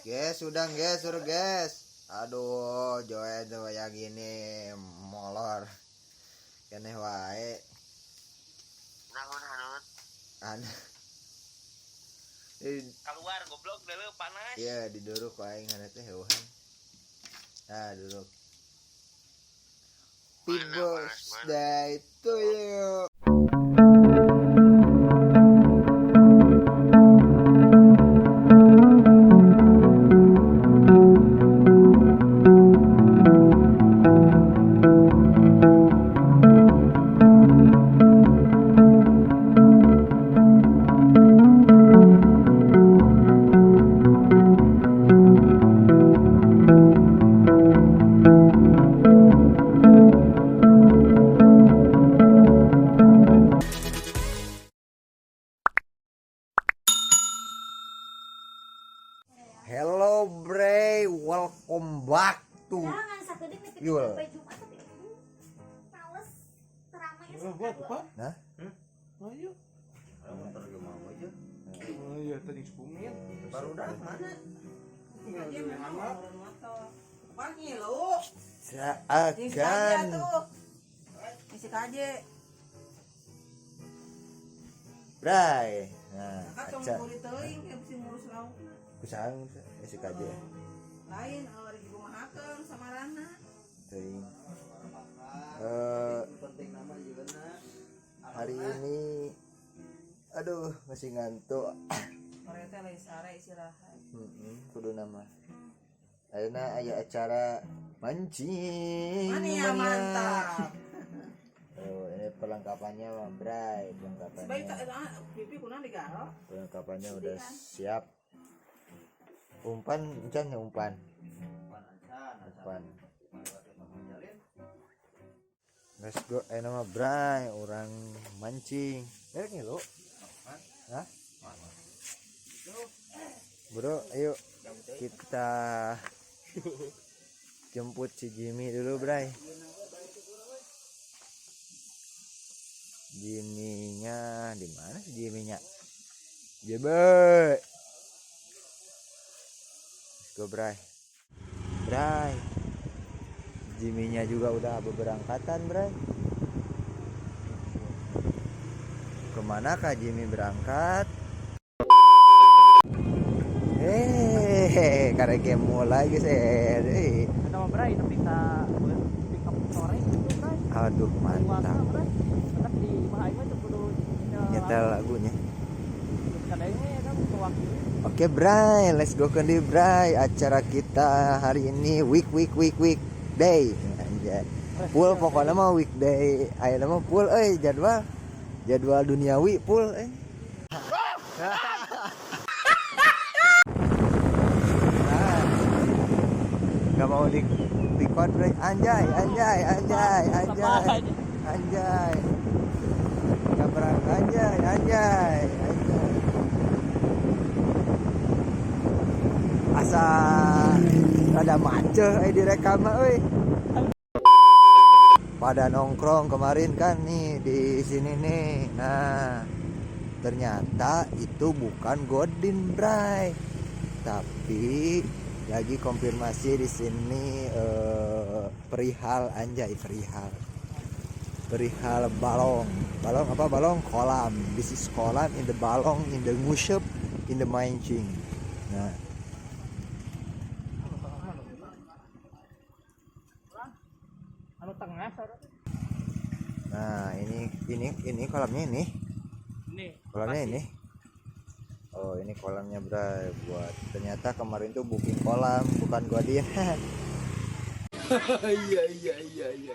Guys, sudah guys, suruh guys. Aduh, join tuh ya gini molor. Keneh wae. Naon hanut? An. Keluar goblok dulu panas. Iya, diduruk ku aing hana teh heuhan. Nah, duruk. Happy birthday to you. Hello Bray, welcome back to Jangan sakedik nih Yul. sampai Jumat tapi males teramai. Nah? Ayo. Oh iya tadi 10 menit. Baru dah mana? Panggil lu. Seakan Isi kaje. Bray. Nah, Kakak aca. cuma buri teuing ya bisa ngurus laukna. Kusaha isi kaje. Lain lagi kumahakeun samarana. Teuing. Hari ini aduh masih ngantuk. Sore teh lain sare istirahat. Kudu nama. Ayeuna aya acara mancing. Mania mantap. Oh, ini perlengkapannya Bang Bray, Sebaik perlengkapannya. tak pipi kunaon digaro. Perlengkapannya udah siap. Umpan encan ya umpan. Umpan. Let's go, nama Bray, orang mancing. Erek ngilu? Hah? Bro, ayo kita jemput si Jimmy dulu, Bray. Jimmy-nya di mana sih Jimmy-nya? Jimmy. Let's go, Bray. Bray. Jimmy-nya juga udah beberangkatan, Bray. Kemana kah Jimmy berangkat? Karek mulai guys. Ada mah Bray, tapi kita pick up sore gitu Bray. Aduh, mantap. Bray. Tetap di imah aing mah teu kudu Nyetel lagunya. Kadangnya ya kan mewakili. Oke, Bray, let's go ke di Bray. Acara kita hari ini week week week week day. Anjay. Full pokoknya mah weekday. Ayeuna mah full euy jadwal. Jadwal duniawi full euy. Gak mau di record Bray. Anjay, anjay, anjay, anjay. Anjay. Gak berangkat anjay, anjay, anjay. Asa rada macet direkam euy. Pada nongkrong kemarin kan nih di sini nih. Nah, ternyata itu bukan Godin, Bray. Tapi lagi konfirmasi di sini perihal anjay, perihal. Perihal balong. Balong apa balong? Kolam. This is kolam in the balong in the nguseup in the mancing. Nah, Anu tengah sore. Nah, ini kolamnya ini. Ini. Kolamnya ini. Oh, ini kolamnya Bray buat. Ternyata kemarin tuh booking kolam, bukan Godin. Iya iya iya iya.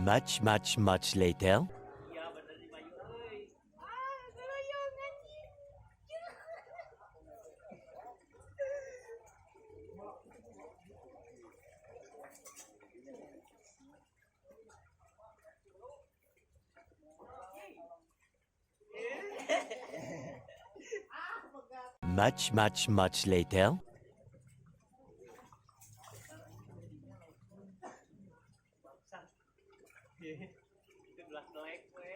Much, much, much later. Iya bener di Bayu euy. Ah, geroyongan ih. Much, much, much later. Itu belas doek we.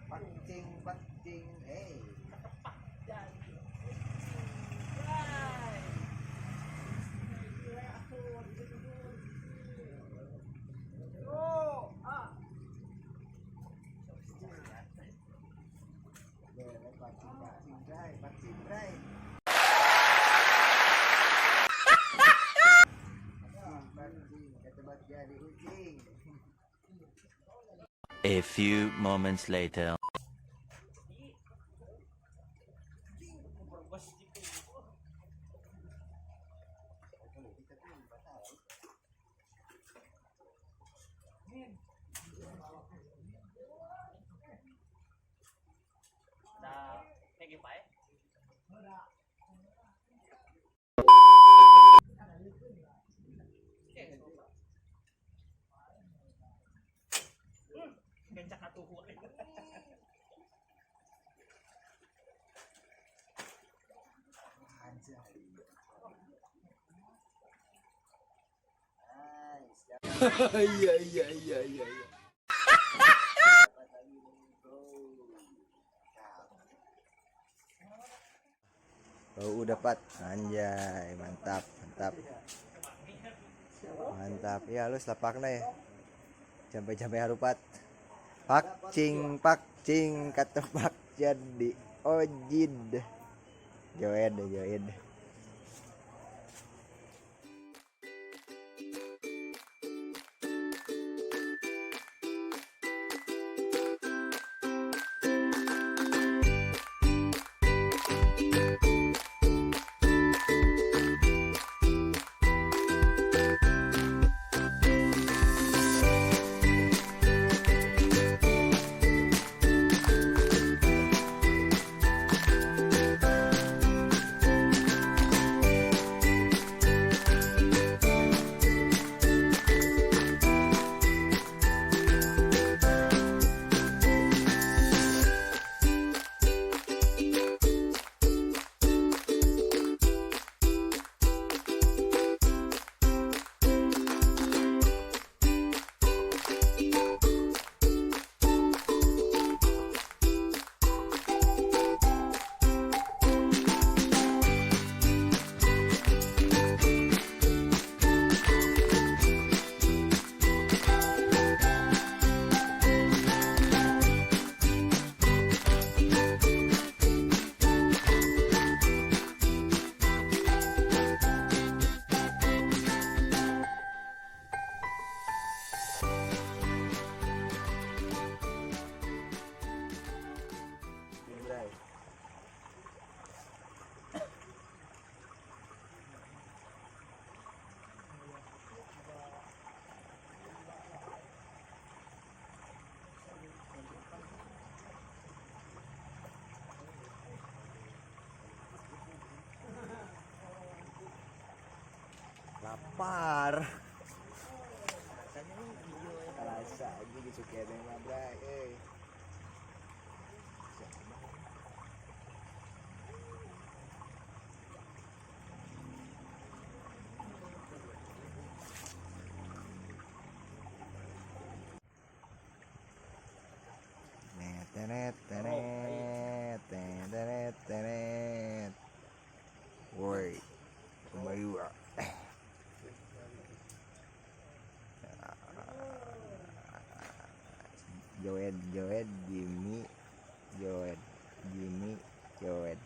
Pancing, pancing, hey. Pancing, pancing, bray, pancing, bray. Pancing, pancing, ketebak jadi ucing. A few moments later. Da kayak bae. Kencak atuh. Anjay. Nice. Iya iya iya iya iya. Dapat lagi nih, bro. Oh, udah dapat. Anjay, mantap, mantap. Mantap. Ya, halus lapakna ya. Sampai-sampai harupat. Pakcing, pakcing, ketebak jadi ojid. Joed, joed. Bray. Lapar. Rasa aja gitu kayaknya mah, Bray. Eh. Net, tenet, tenet, tenet, tenet. Woi, kembali. Joed, Joed, Jimmy, Joed, Jimmy, Joed.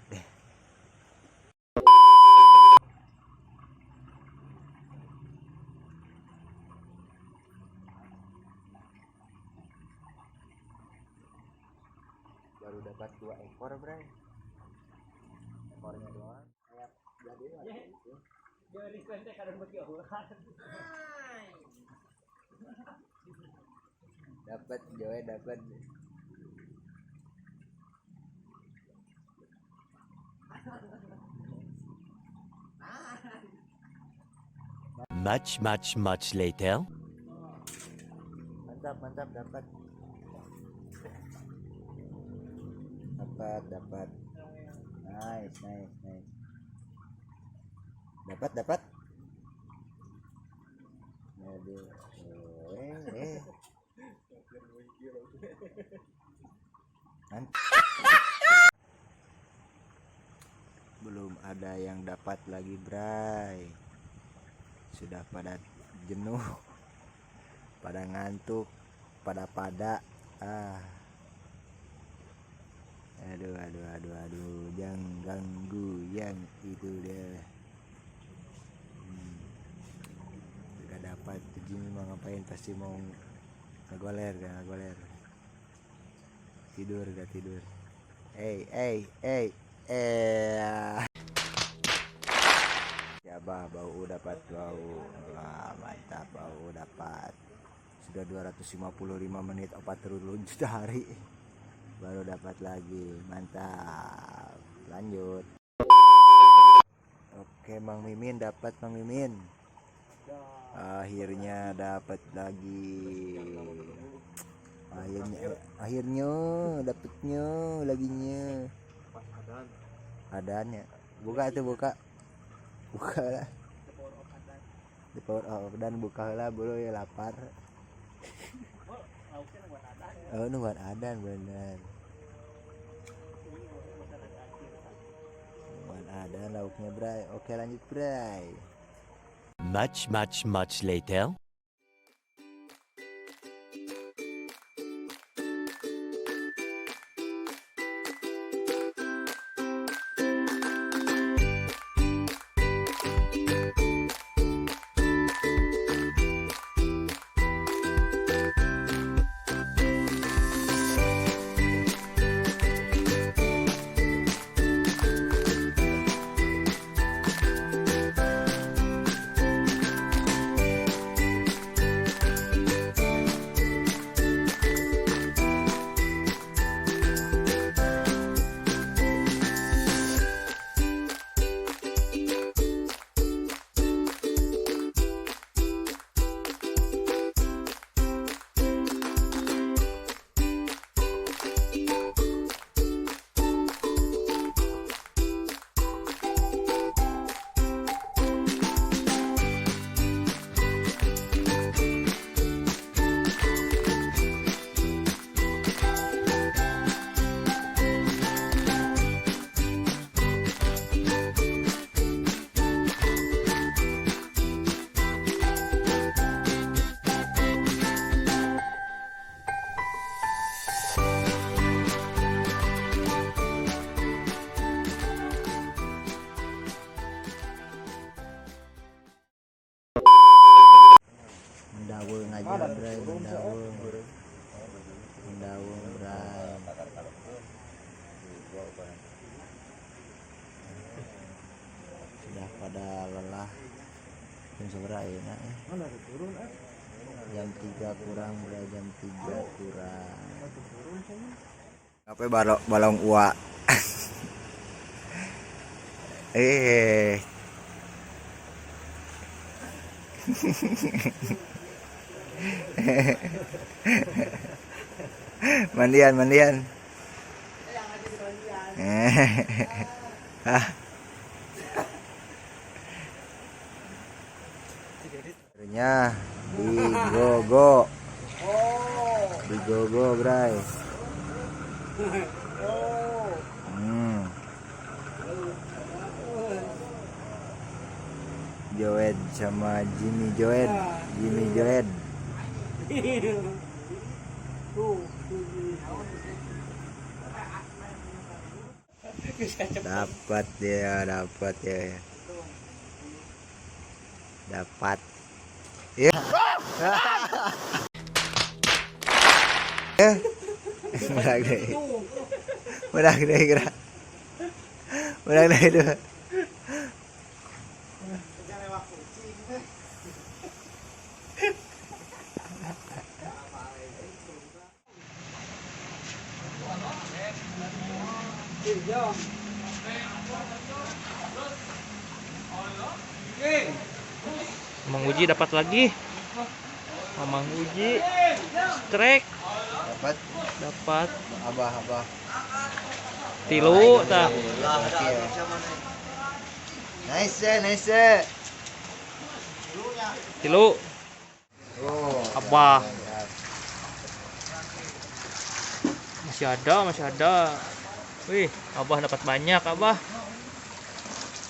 Baru dapat 2 ekor, Bray. Dapat Joe, dapat. Much, much, much later. Mantap, mantap, dapat. Dapat, dapat. Nice, nice, nice. Dapat, dapat. Aduh. Eh, eh. Nanti. Belum ada yang dapat lagi, Bray. Sudah pada jenuh, pada ngantuk, pada pada ah. Aduh, aduh, aduh, aduh, jangan ganggu yang itu deh. Gak dapat tuh Jimmy mau ngapain, pasti mau ngegoler, gak ngegoler. Tidur, gak tidur. Eh, eh, eh, eh. Ya bah, bau dapat bau. Wah, mantap, bau dapat. Sudah 255 menit opat turun juta hari. Baru dapat lagi. Mantap. Lanjut. Oke, Mang Mimin dapat, Mang Mimin. Akhirnya dapat lagi. Akhirnya, akhirnya dapatnya laginya. Adannya. Buka tuh, buka. Buka lah. The power of dan buka lah bro ya lapar. Oh, nungguan adan bener. Nungguan adan lauknya, Bray. Oke, lanjut, Bray. Much, much, much later. Mendawung aja, Bray, mendawung. Mendawung, Bray. Sudah pada lelah. Jam seberapa ya, nak, ya? Jam 3 kurang, Bray, jam 3 kurang. Apa balong ua? Mandian, mandian. Ah. Akhirnya di gogo. Di gogo, Bray. Joed sama Jimmy Joed, Jimmy Joed. Dapat dia, dapat ya. Dapat. Ya. Menang deh. Menang deh, kira. Menang deh itu. Mang Uji dapat lagi. Mamang Uji strike Dapat dapat abah-abah. tilu tah. Nice, nice. Tilu. Oh, Abah. Masih ada, masih ada. Wih, Abah dapat banyak, Abah.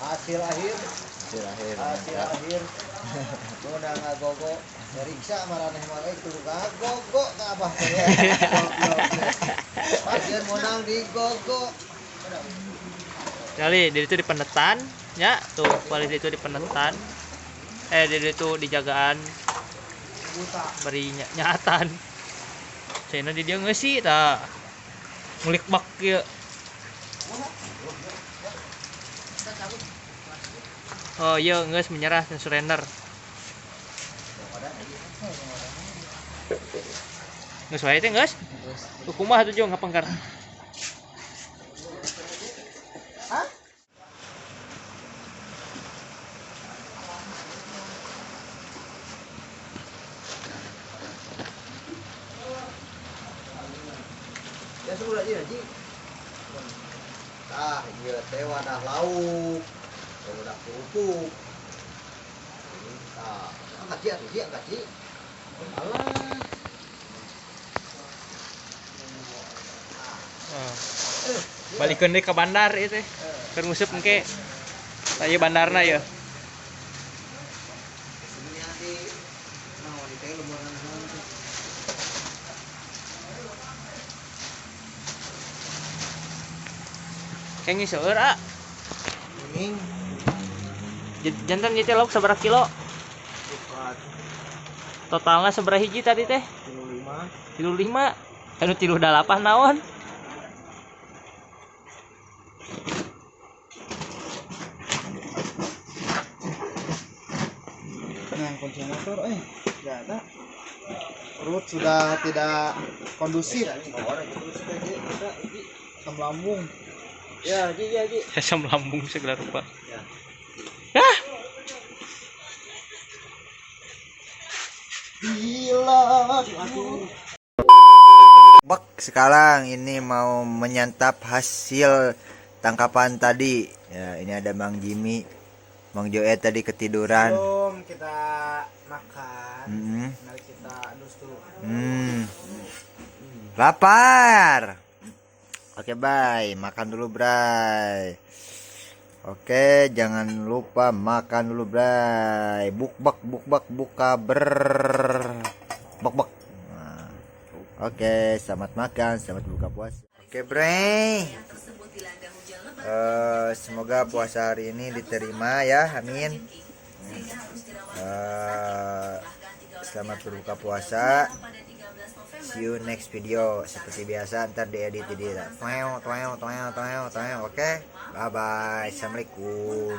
Hasil akhir. Hasil akhir. Hasil akhir. Udah ngagogo. Meriksa maraneh mah euy kudu ngagogo ka Abah teh. Pasien menang di gogo. Kali di itu di penetan, ya tuh paling itu di penetan. Di itu di jagaan beri nyatan. Cenah di dia ngeusi tah. Ngulik bak ieu. Oh iya geus menyerah dan surrender. Geus wae teh geus. Kumaha tuh jong ngapengkar. Ya sudah aja Ji. Tah, ieu teh wadah lauk. Wadah kerupuk. Tah, angkat Ji atuh Ji, angkat Ji. Alah. Balikeun deui ka bandar ieu teh. Keur nguseup engke. Tah ieu bandarna ieu. Kayaknya seueur ah. Kuning. Jantan ieu teh lauk sabaraha kilo? Totalna sabaraha hiji tadi teh? 35. 35. Anu 38 naon? Nah, kunci motor nggak ada. Perut sudah tidak kondusif. Asam lambung. Ya, Ji, ya, Ji. Asam lambung segala rupa. Ya. Ah! Bila aku Bek, sekarang ini mau menyantap hasil tangkapan tadi. Ya, ini ada Bang Jimmy, Bang Joe tadi ketiduran. Belum kita makan. Mari kita adus dulu. Lapar. Oke, bye. Makan dulu, Bray. Oke, jangan lupa makan dulu, Bray. Bukbak, bukbak, buka ber. Bek-bek. Nah. Oke, selamat makan, selamat buka puasa. Oke, Bray. Semoga puasa hari ini diterima ya, amin. Selamat berbuka puasa. See you next video. Seperti biasa ntar diedit jadi toeo toeo toeo toeo toeo. Oke, bye bye. Assalamualaikum.